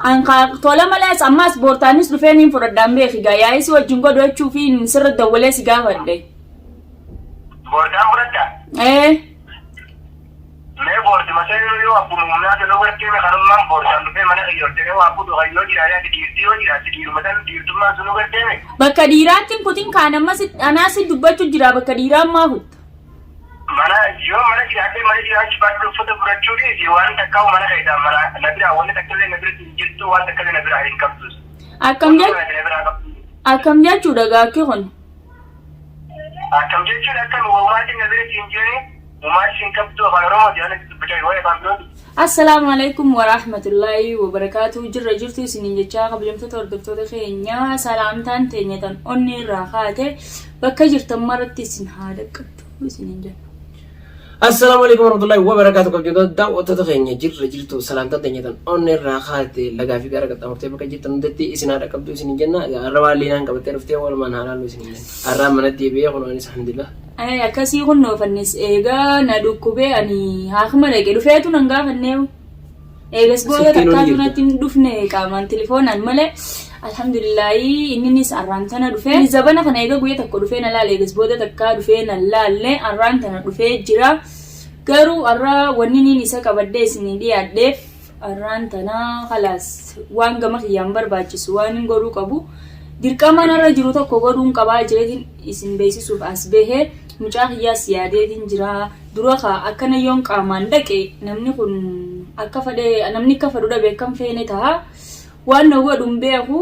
An kaa tola malees ammaas boortaanis dhufee niin fudhadhaan beeki gaa yaa'ii si wajjin godhu jechuu fi sirra dawwalee si gaafadhe. Boortaan fudhadhaa? Ee. Mee boorti maseenuu yoo abbuma humnaa galuu gartee mee kanummaan boortaan dhufee mana kiyya ol seenee waa fuudhu kan yoo jiraate ati dhiirtii yoo jiraatte dhiiruma san dhiirtummaan sunuu gartee mee. Bakka dhiiraatti hin kutin kaan amma si anaa si dubbachuu jira bakka dhiiraa ammaa kutta. Mana yoo mana jiraatee mana jiraachuu baadhu uffata fudhachuu dhiisi waan takkaa'u mana keessaa mana na biraa wanni takkallee na biratti hin jirtu waan takkallee na biraa hin qabdus. Akkam Wanni jech na biraa qabdu. akkam jechuudha gaakki kun. Akkam jechuun akkam hoomaatiin na biratti hin jirani hoomaatiin hin qabdu afaan Oromoo jedhanii dubbachaa jiru waa'ee afaan birooti. Assalaamu alaikum warahmatullaahi wabarakaatu jirra jirtu isiniin jechaa kabajamtoota hordoftoota keenya salaamtaan teenya tan onnee irraa kaate bakka jirtan maratti isin haa dhaqqabdu isiniin jenna. Assalaamu alaikum warahmatullahi wabarakaatu kabajamtoota daawwattoota keenya jirra jirtu salaamtaan teenya tan onnee irraa kaate lagaa fi gaara qaxxaamurtee bakka jirtan hundatti isin haa dhaqqabdu isiniin jenna. Har'a waan liinaan qabattee dhuftee walumaan haa laallu isiniin jenna. Har'aan manatti deebi'ee kun anis alhamdulillah. Ay, akkasii kunnoo fannis eegaa na dhukkubee ani haakima dhaqe dhufeetu nan gaafanneewu. Eegas booda Silkiin takkaatu hojii natti hin dhufne qaamaan telefoonaan malee alhamdulillaahi inninis arraan tana dhufee. Inni zabana kana eega guyya tokko dhufee na laale eegas booda takkaa dhufee na laalle arraan tana dhufee jira. Garuu arra wanni niin isa qabadhee isinii dhiyaadheef Arraan tana kalaas waan gama kiyyaan barbaachisu waan hin godhuu qabu dirqama narra jiru tokko godhuun qabaa jeetiin isin beeksisuuf as bahe mucaa kiyyaas yaadeetiin jira dura kaa akkana yoon qaamaan dhaqe namni kun akka fedhe namni akka fedhu dhabe akkam feene taha waan na godhu hin beeku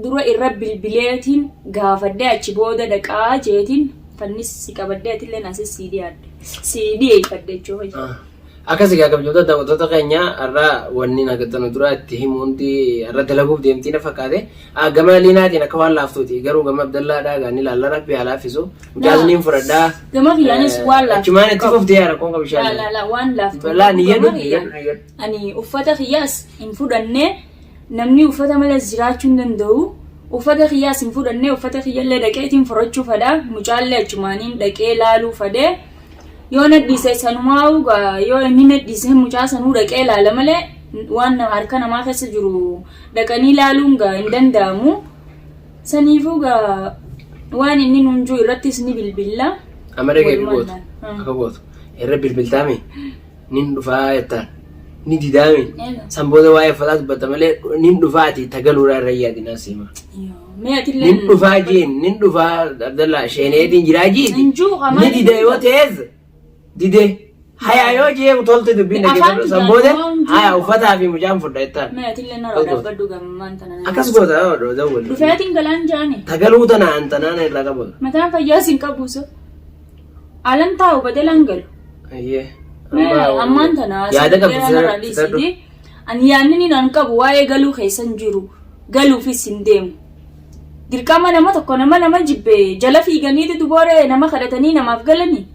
dura irra bilbileetiin gaafadhee achi booda dhaqaa jeetiin fannis si qabadhee atilleen asis sii dhiyaadhe sii dhiyeeffadhe jechuudha. Akkas egaa kabajamtoota daawwattoota keenya har'a wanni nagatanu dura itti himu hundi har'a dalaguuf deemtii na fakkaate. Gama liinaatiin akka waan laaftuuti garuu gama Abdallaadhaa egaa ni ilaalla rabbi haa laaffisu. Mucaas niin fudhadhaa. Gama kiyyaanis waan laaftu. Achumaan itti fuftee yaa rakkoon qabu Laa laa inshallah. laa waan laaftu. Laa ni Gama yadhu ni kiyyaan yadhu ni yadhu. ani uffata kiyyaas hin fudhanne namni uffata malees jiraachuu hin danda'u. Uffata kiyyaas hin fudhanne uffata kiyyallee dhaqeetiin furachuu fedha mucaallee achumaaniin dhaqee laaluu fedhe. Yoo na dhiise sanumaa'uu gaa yoo inni na dhiise mucaa sanuu dhaqee laala malee waan harka namaa keessa jiru dhaqanii laaluun gaa hin danda'amu. Saniifuu gaa waan inni nuun jiru irrattis ni bilbilla. Amma dhaqee akka Walumaan gootu laala. akka gootu irra bilbiltaame nin dhufaa jettaan ni didaame Eega. san booda waa'ee uffataa dubbatta malee nin dhufaa ati tagaluudhaa irra yaadinaa siima. Yoo, Mee atillee Nin dhufaa jeen nin dhufaa Abdallaa sheeneetiin jiraa jiiti. Hin jiru Ni maaliif dida yoo hin ta'es dide hayaa yoo jee tolte dubbiin Afaan dhaggeeffadhu san kiyyaan booda homaa hin jiru. haya uffataa fi mucaan fudha jettaan. Mee atillee narraa Akkas goota. dhaabbadhu gammaan tana. Akkas goota dawwal. Dhufeetiin galaan jaani. Tagaluu tana antanaan irraa qabu. Mataan fayyaa sin qabu so. Alan taa'u badelaan galu. Ayyee. Mee ammaan tana Yaada qabdu narraa fidadhu. dhiisiti. Ani yaadni ni nan qabu waa'ee galuu keessan jiru. Galuufis hin deemu. Dirqama nama tokko nama nama jibbe jala fiiganiiti dubooree nama kadhatanii namaaf galanii.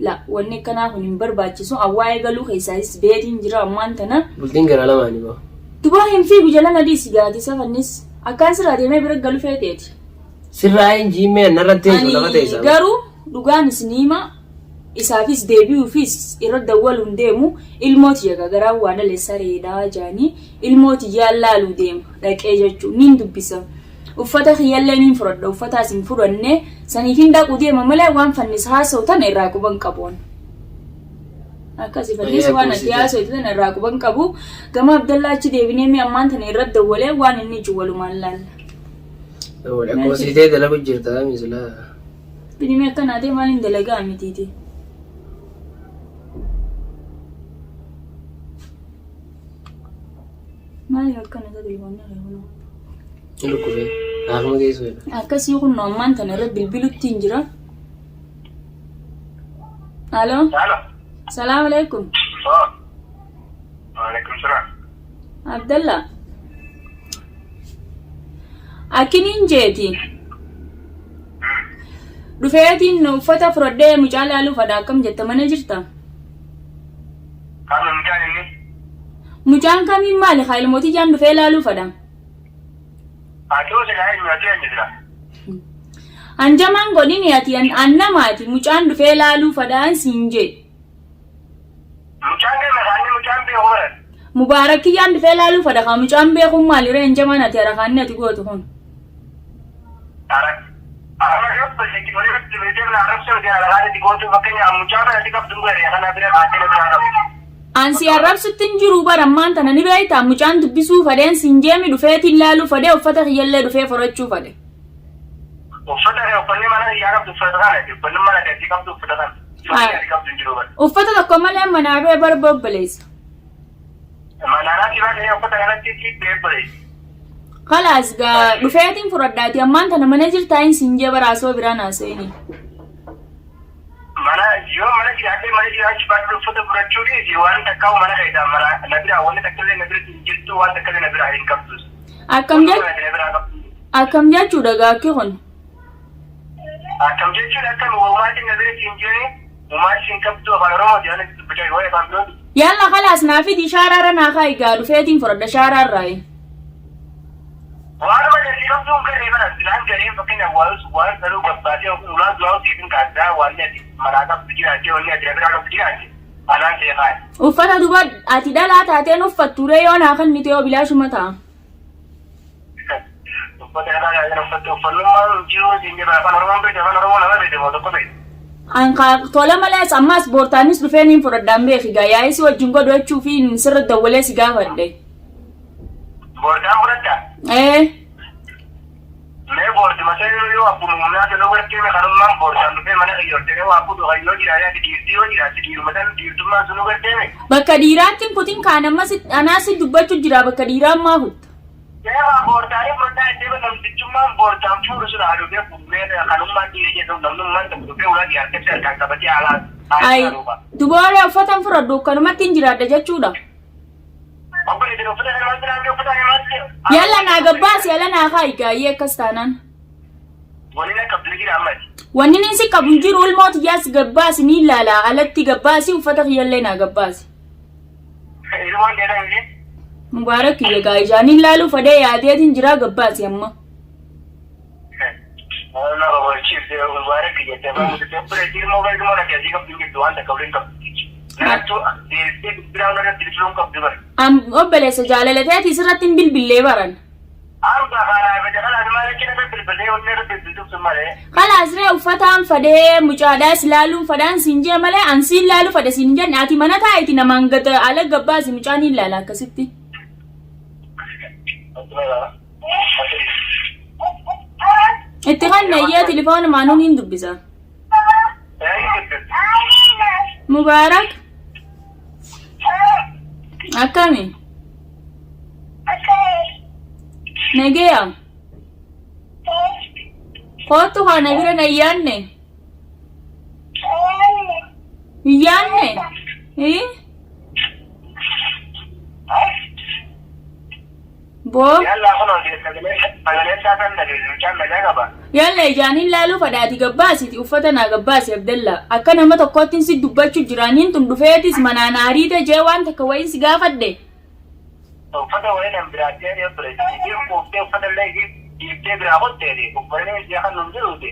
La wanni akkanaa kun hin barbaachisu. An waa'ee galuu keessaayis beetiin jira ammaan tana. Bultiin garaa lamaanii boo. Dubaa hin fiigu jala na dhiisi gaati safannis. Akkaan sirraa deemee bira galu feeteeti. Sirraa hin jiimmee narra teessu lafa Ani teessa. garuu dhugaan isin hima isaafis deebi'uufis irra dawwaluun deemu ilmoo tiyya gagaraan waa dhale sareedha jaanii ilmoo tiyyaan laaluu deema dhaqee jechuun nin dubbisa. Uffata kiyyallee nin fudhadha uffataas hin fudhanne saniifin dhaquu deema malee waan fannis haasa'u tana irraa quban qabuun. Akkasi fannis Ayyaa waan ati kuusite. haasa'u tana irraa quban qabu gama Abdallaa achi deebinee mi ammaan tana irra dawwalee waan inni jiru walumaan laalla. Akkuma siitee dalagu jirta misilaa. Binimee akkanaa ta'e maaliin dalagaa mitiiti. Maaliif akkana ta'e telefoonni kee kunoo? Ni dhukkubee. Haafuma geessu jedha. Akkasii kun ammaan tana irra bilbilutti hin jira. Alo. Halo. Salaam alaikum. Oh. Waalaikum salaam. Abdalla. Akkiniin jeeti. Dhufeetiin uffata fudhadhee mucaa laaluu fadha akkam jetta mana jirta? Kami mucaan inni? Mucaan kamiin maali haa ilmootiyyaan dhufee laaluu fadha? Ati hoo silaa eenyu ati eenyu silaa? Hanjamaan godhini ati an namaati mucaan dhufee laaluu fadhaan siin jee. Mucaan kee maqaan mucaan beeku bara. Mubaarak kiyyaan dhufee laaluu fadha kaa mucaan beekuun maali ree hanjamaan ati harakaanni ati gootu kun. An si arrabsutti hin jiru bara ammaan tana ni beektaa mucaan dubbisuu fadheen siin jeemi dhufeetiin laaluu fadhee uffata kiyyallee dhufee fudhachuu fadhe. Uffata kee uffanni mana kiyyaa qabdu uffata kana uffanni mana keetii qabdu uffata kana. Uffanni ati qabdu hin jiru bara. Uffata tokko malee manaa bee barba obboleessa. Manaanaa sibaa ta'ee uffata kanatti siif bee obboleessa. Kalaas gaa dhufeetiin fudhadhaati ammaan tana mana jirtaa hin siin jee bara asoo biraa naa seeni. Mana yoo mana jiraatee mana jiraachuu baadhu uffata fudhachuu dhiisi waan takkaa mana keessaa mana na biraa wanni takka illee na bira hin jirtu waan takka illee na biraa hin qabdus. Akkam Wanni jech na biraa qabdu. akkam jechuudha gaakki kun. Akkam jechuun akkam uumaatiin na bira hin jirre uumaatiin hin qabdu afaan Oromooti waan itti dubbachaa jiru waa'ee afaan birooti. Yalla kalaas naa fidi shaaraarra naa kaa'i gaa dhufeetiin fudhadha shaaraarraayi. Waanuma jalli qabdu hin garee bara silaan gareen fakkeenyaaf waayus waan sanuu gabbaatee ulaa du'aa siif hin kaasdaa waan ati manaa qabdu jiraachee wanni ati na biraa qabdu jiraachee anaan see kaa'e. Uffata duba ati dhalaa taateen uffatture yoo naa kennite yoo bilaashuma ta'a. Uffata irraa kaasee uffata uffannummaan jiru siin jedha afaan Oromoon beekte afaan Oromoo nama beekte moo tokko beekte. An kaa tola malees ammas boortaanis dhufee niin fudhadhaan beeki gaa yaa'ii si wajjin godhu jechuu fi sirra dawwalee si gaafadhe. Boortaan fudhatta. Ee Mee boorti masee yoo abbuma humnaa jedhu gartee mee kanummaan boortaan dhufee mana kiyya ol ta'ee waa fuudhu kan yoo jiraate ati dhiirtii yoo jiraatte dhiiruma san dhiirtummaan sunuu gartee mee. Bakka dhiiraatti hin kutin kaan amma si anaa si dubbachuu jira bakka dhiiraa ammaa kutta. Seera boortaanii fudhadhaa iddoo namtichummaan boortaan fuudhu sun haa dhufee fuudhee kanummaan dhiira jedhu namnummaan tokko dhufee ulaa dhiyaatee harkaan qabatee alaa Ay alaa dubooree uffata hin fudhadhu akkanumatti hin jiraadha jechuudha. Obboleettiin uffata kana maal jedhaa uffata kana maal jedhaa? Yalla naa gabbaasi yalla naa kaa'i gaayyee akkas taanaan. Waliin akka abdii jira ammati. Wanni inni si qabu hin jiru ilmoo tiyyaas gabbaasi ni ilaala alatti gabbaasi uffata kiyyallee naa gabbaasi. Ilmoon dheeraa miti. Mubaarak kiyya gaa ijaan hin laaluu fadhee yaadeetiin jiraa gabbaasi amma. Wallah babalchiifte mubaarak jettee baay'ee obboleettiin ilmoo ilmoo na keessi qabdu hin jirtu waan takka waliin qabdu. Naattu deessee bilbilaa irratti bilbiluun qabdu bara. Am obboleessa jaalalateeti sirratti hin bilbillee baran. Amma karaa bada kalaas maal jechuun irra bilbilee wanni irra bilbiltuuf sun malee. Kalaas ree uffataan fadhee mucaadhaas laaluun fadhaan siin jee malee an siin laaluu fadhe siin jenne ati mana taa'iti namaan gata ala gabbaasi mucaan hin laala akkasitti. Itti kanna iyyee tilifoonumaan nuun hin dubbisa. Mubaarak akkami? Nageya. Kootu haa na bira na yaanne. Hin yaanne? Eh? Boo. Yallaa kun sagalee isaa kan dhageessu mucaan nagaa qaba. Yalla ijaaniin laaluu fadhaati gabbaasiti uffata naa gabbaasi Abdallaa. Akka nama tokkoottiin si dubbachuu jiraaniin tun dhufeetis manaa na ariite jee waan takka wayiin si gaafadhe. Uffata wayii nan biraa deemee obboleessi. Isheen quuftee uffata illee ishee dhiiftee biraa kotteeti. Uffanni ishee kan nun jiruuti.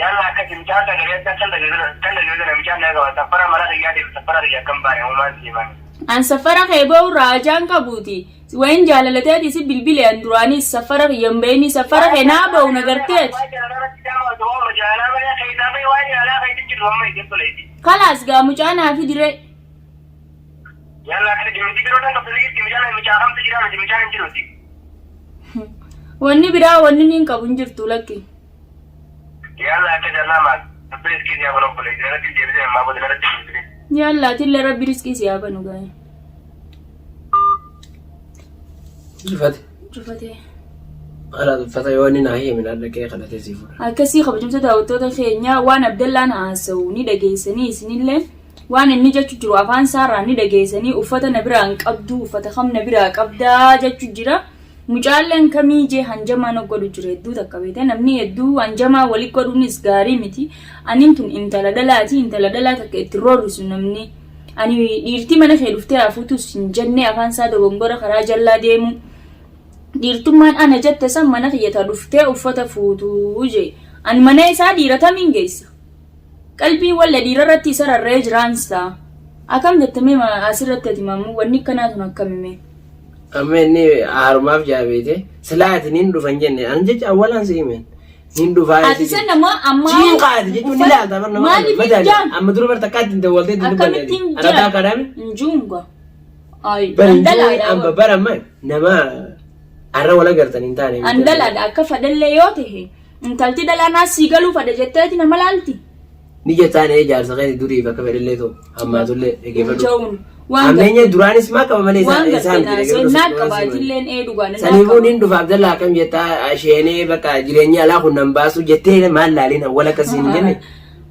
Yalla akka mucaan sagalee isaa kan dhageessu kan dhageessu mucaan nagaa qaba. Safara mana kiyyaa deemu safara kiyyaa kan baane uumaan siman. An safara kee ba'urraa ajaan qabuuti. Wayin jaalalateeti si bilbile an duraanis safara kiyya hin ba'ini safara kee naa ba'u na garteeti. Kalaas gaa mucaa naa fidiree. Wanni biraa wanni niin qabu hin jirtu lakki. Yalla atillee rabbi riskii si haa banu gaa'e. Cufate. Cufatee. Ala uffata yoo inni naa himin adda kee kadhatee sii fuudha. Akkasii kabajamtoota daawwattoota keenyaa waan Abdallaan haasa'u ni dhageessanii isinillee waan inni jechu jiru afaan isaarraa ni dhageessanii uffata na biraa hin qabdu uffata kam na biraa qabdaa jechu jira. Mucaalleen kamii jee hanjamaa na godhu jira hedduu takka beekte namni hedduu hanjamaa wali godhuunis gaarii miti. Anin tun intala dhalaati intala dhalaa takka itti roorrisu namni. Ani dhiirtii mana kee dhuftee hafuutus hin jennee afaan isaa dogongora karaa jallaa deemu. Dhiirtummaan ana jette san mana kiyya ta dhuftee uffata fuutuu jee. Ani mana isaa dhiira tamiin geessa. Qalbiin walla dhiira irratti isa rarra'ee jiraansa. Akkam jettamee asirratti ati maamuu wanni akkanaa tun akkamime? Amma inni haarumaaf jaabeete silaa ati niin dhufan jenne an jecha awwalaan si himeen niin dhufaa Ati san nama ammaa Siin qaati jechuun ni laalta bar nama Maaliif hin madaali jaan? amma dura bar takkaa ittiin dawwaltee ittiin dubbanne Akkamittiin arataa kadhaame Hin juunga. Ay, bar hin jiru andalaadha. amma bar amma nama arra wal agartan hin taane Andalaadha akka fadhallee yoo ta'e intalti dhalaanaa sii galuu fadha jetteeti nama laalti. Ni jettaan ee jaarsa keeti duriif akka fedhellee ta'u hammaatullee dhaggeeffadhu. Ja'uun waan Hammeenya duraanis maa qaba malee waan isaan gartee miti naasoo naa dhaggeeffadhu. qabaatilleen ee dhugaan naa Saniifuu qaba. niin dhufa Abdallaa akkam jettaa sheenee bakka jireenya alaa kun nan baasu jettee maal laaliin awwal akkasiin hin jenne.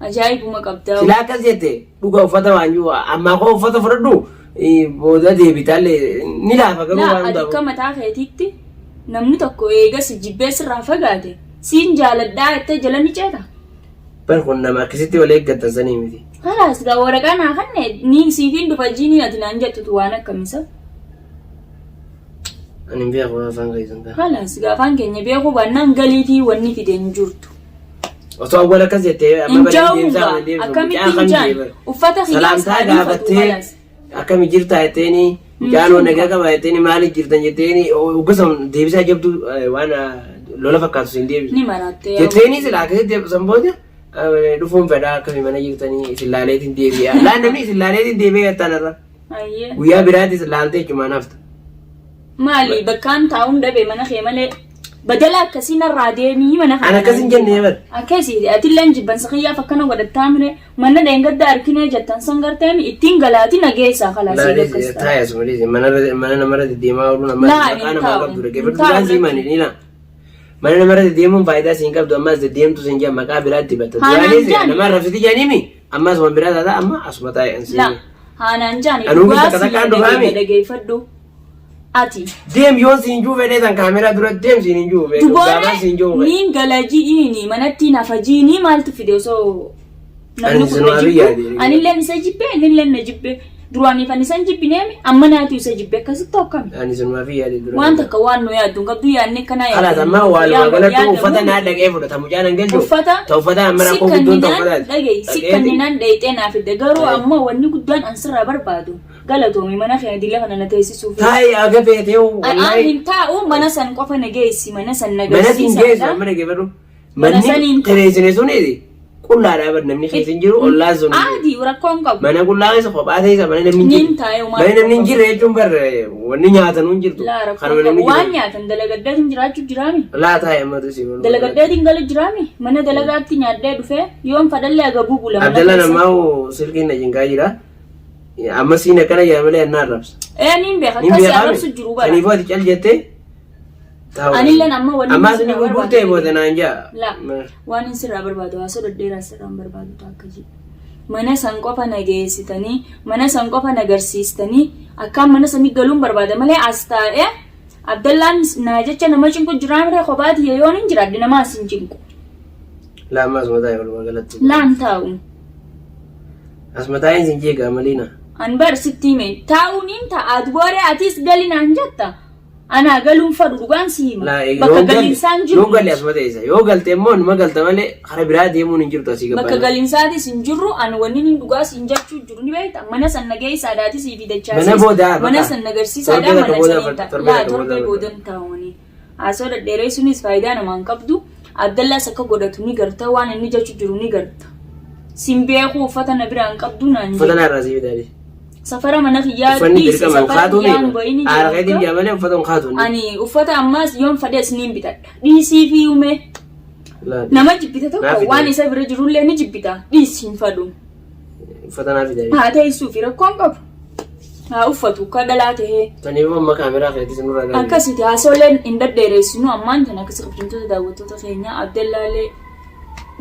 Ajaa'ibuma qabdaa. Silaa akkas jette dhuga uffata waan jiru ammaa koo uffata fudhadhu booda deebitaallee ni laafa garuu Laa waan ati hundaaf. akka mataa keetiitti namni tokko eega si jibbee sirraa fagaate siin jaaladhaa jettee jala ni ceeta. Bar kun nama akkasitti wal eeggattan sanii miti. Kalaas gaa waraqaa naa kanne niin siifiin dhufa jiiniin ati naan jettutu waan akkamisa. Ani hin beeku afaan keessan kaa. Kalaas gaa afaan keenya beekuu baannaan galiitii wanni fide hin jirtu. Osoo awwal akkas jettee amma Hin bara jaa'uun deemsaa gaa kana deemsu akkamitti mucaa hin kam jaan deema. uffata kiyyaas Salaamtaa haa dhiifatu gaafattee kalaas. akkami jirtaa jetteeni mucaan nagaa qaba jetteeni maaliif jirtan jetteeni gosa deebisaa jabduu waan lola fakkaatu siin deebisu. Ni maraattee yaa Jetteeni silaa akkasitti deebisan booda dhufuun fedhaa akkami mana jirtanii isin laaleetiin deebi'a. Laan namni isin laaleetiin deebi'a jettaan irra. Ayyee. Guyyaa biraatis laaltee jechumaan hafta. Maali bakkaan taa'uun dhabe mana kee malee badala akkasii narraa deemii mana An akkas hin jenne bar. Akkasii atilleen jibbansa kiyyaaf akkana godhattaa mire mana dheengadda arkinee jettan san garteemi ittiin galaati nageessaa kalaasii Laalis bakkas ta'a. taa'e asuma dhiisi mana namarra deddeemaa ooluun ammas Laa, maqaa hin namaa taa'u. qabdu Hin dhaggeeffadhu taa'u duraan sii mani ni laa. Mana namarra deddeemuun faayidaa siin qabdu ammas deddeemtu siin jaa maqaa biraatti batta. Haanaan Duraanis jaan. nama rafsiti jaaniimi ammas waan biraa taata amma asuma taa'e an Laa siin. haanaan jaani Anuu dhugaa takka sii takkaan dhugaami. dhageeffadhu ati. Deem yoon siin juu fedhee san kaameraa dura deem siin hin juu fedhe. Gaafaan siin juu Dubooree fedhe. niin gala ji'iini manatti nafa ji'iini maaltu fide osoo namni Ani kun na sinumaa jibbu biyyaati. anilleen isa jibbe innilleen na jibbe duraaniif ani isan jibbineemi amma naatu isa jibbe akkasitti akkami Ani sinumaa fi yaade dura. waan takka waan nu yaaddu hin qabdu yaadne akkanaa Kalaas amma walumaa galatti uffata naa dhaqee fudhata mucaan hin galchu. uffata Ta uffata amma rakkoo guddoon ta uffataati. dhaga'i si kanninaan dhayxee naa fidde garuu ammoo wanni guddaan an sirraa barbaadu galatoomi mana keenya dila kana na teessisuuf. Taa'i aga feetee An wallaahi hin taa'u mana san qofa na geessi mana san na mana siin geessu garsiisaadha. amma dhaggeeffadhu. Mana Manni saniin- kireessine sunis qullaadhaa bar namni keessa hin jiru ollaan sun. hin jiru. Aadii rakkoon qabu. Mana qullaa keessa kophaa teessa mana namni hin Niin jiru. taa'ee homaa Mana namni hin jirre jechuun bar wanni nyaatan hin jirtu. Laa rakkoon Kanuma namni qabu. Waan jiru. nyaatan dalagaddeetiin jiraachuu jiraami. Laa taa'e ammatu si bulu. Dalagaddeetiin galu jiraami. Mana dalagaatti nyaadhee dhufee yoon fadhallee agabuu bula mana Abdallaan keessa. ammaa silkiin na jingaa jira. Amma siin akkana jira malee annaa arrabsa. Ee niin beeka Niin akkasii beekame. arrabsu jiru bara. Saniifuu ati cal jettee taa'u. Anilleen amma wanni Ammaas sirraa ni gurgurtee barbaadu booda naan jaa. La waan inni sirraa barbaadu haasoo dhedheeraa sirraa hin barbaadu akka jiru. Mana san qofa na geessitanii mana san qofa na garsiistanii akkaan mana sanii galuun barbaada malee as taa'ee Abdallaan naa jecha nama cinqu jiraa miree kophaati yoon hin jiraadhe nama as hin cinqu. Laa amma asuma taa'e walumaa galatti. Laan taa'u. Asuma taa'een sin jeeqa maliina. An bar sitti hime taa'uun hin ta'a dubaree atis gali naan jetta. Anaa galuun fadhu dhugaan si hima. Laa Bakka yoo galle galiinsaan jiru. yoo galle asuma teessa yoo galte immoo numa galta malee kara biraa deemuun hin jirtu asii Bakka gabbaana. galiinsaatis hin jirru ani wanni inni dhugaa siin jechuu jiru ni beekta. Mana san nageessaadhaatis fi dachaasiis. Mana boodaa Mana bakka. san nagarsiisaadhaa Torbee takka mana booda saniin farda- ta'a. torbee Laa takka booda torbee farda. boodan taa'anii. Haasoo dhedheeree sunis faayidaa namaan qabdu. Abdallaas akka godhatu ni garta waan inni jechuu jiru ni garta. Sin beekuu uffata na biraan qabdu naan Uffata jedhe. naarraa sii fidaadhi. Safara mana kiyyaa Uffanni dhiisi dirqama hin safara kaatu kiyyaan bo'ini Haara keetiin jira. jaa malee uffata hin kaatu. Ani uffata ammaas yoon fadhees niin bitadha. Dhiisii fi uumee. Laa, Nama jibbita Naa tokko fide. waan isa bira jirullee ni jibbita. Dhiisi hin fadhu. Uffata naa fidaadhi. Haa teessuu fi rakkoon qabu. Haa uffatu akka dhalaa tahee. Saniifuu amma kaameraa keetis nurraa gaafii. Akkasiti haasooleen hin dhedheereessinu ammaan tana akkasi kabajamtoota daawwattoota keenya Abdallaalee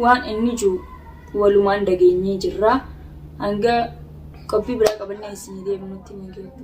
waan inni jiru walumaan dhageenyee jirra. Hanga qophii biraa qabannee isinii deebinutti nageettu.